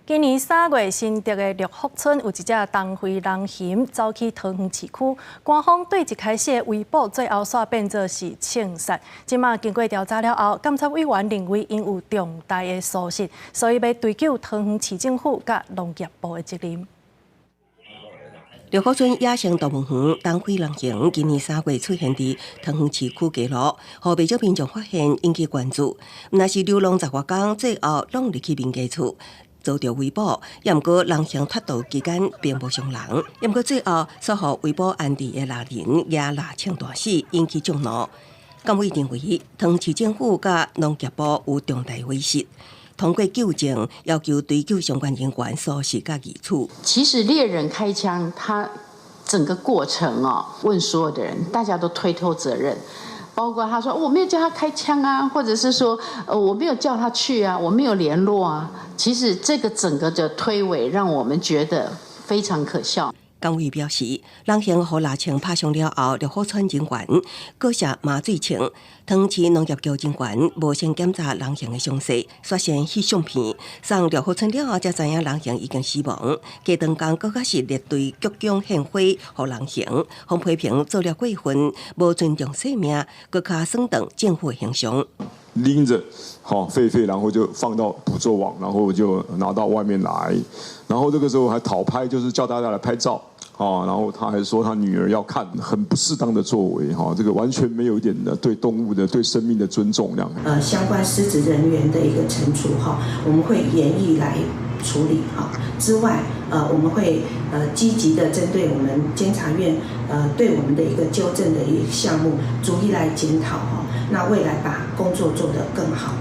今年3月，新竹的六福村有一隻東非狼熊走去桃園市區，官方對一開始的圍捕，最後煞變做是槍殺。這馬經過調查了後，監察委員認為𪜶有重大的疏失，所以欲追究桃園市政府佮農業部的責任。六福村野生動物園東非狼熊今年三月出現佇桃園市區街路，予袂少民眾發現，引起關注。毋但是流浪10外工，最後攏入去民家厝，遭著圍捕，也毋過狼熊脫逃期間並無傷人，也毋過最後煞予圍捕安置的獵人舉獵槍彈死，引起眾怒。監委認為，桃園市政府佮農業部有重大過失，通過糾正，要求追究相關人員疏失佮議處。其實獵人開槍，他整個過程哦，問所有的人，大家都推脫責任。包括他說我沒有叫他開槍啊，或者是說，我沒有叫他去啊，我沒有聯絡啊。其實這個整個的推諉，讓我們覺得非常可笑。監委表示，狼熊予獵槍拍傷了後，六福村人員閣射麻醉槍，桃園市農業局人員無先檢查狼熊的傷勢，率先翕相片，送六福村了後，才知影狼熊已經死亡。過當工閣較是列隊鞠躬獻花予狼熊，予批評做了過分，無尊重生命，閣較損斷政府的形象。拎着，好狒狒，然後就放到捕捉網，然後就拿到外面來，然後這個時候還討拍，就是叫大家來拍照，啊，然後他還說他女兒要看，很不適當的作為，哈，這個完全沒有一點的對動物的、對生命的尊重，這樣。相關失職人員的一個懲處，哈，我們會嚴厲來處理，哈。之外，我們會積極的針對我們監察院對我們的一個糾正的一個項目，逐一來檢討，哈。那未來把工作做得更好。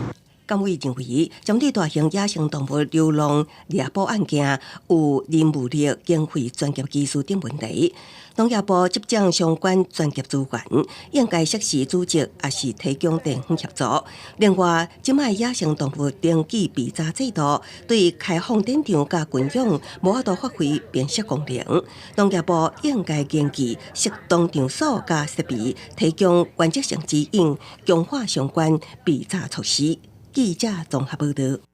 監委認為，針對大型野生動物流浪獵捕案件，有人物力、經費、專業技術等問題。農業部執掌相關專業資源，應該適時組織，抑是提供地方協助。另外，這擺野生動物登記備查制度，對開放典場佮馴養無法度發揮辨識功能。農業部應該研究適當場所佮設備，提供原則性指引，強化相關備查措施。記者綜合報導。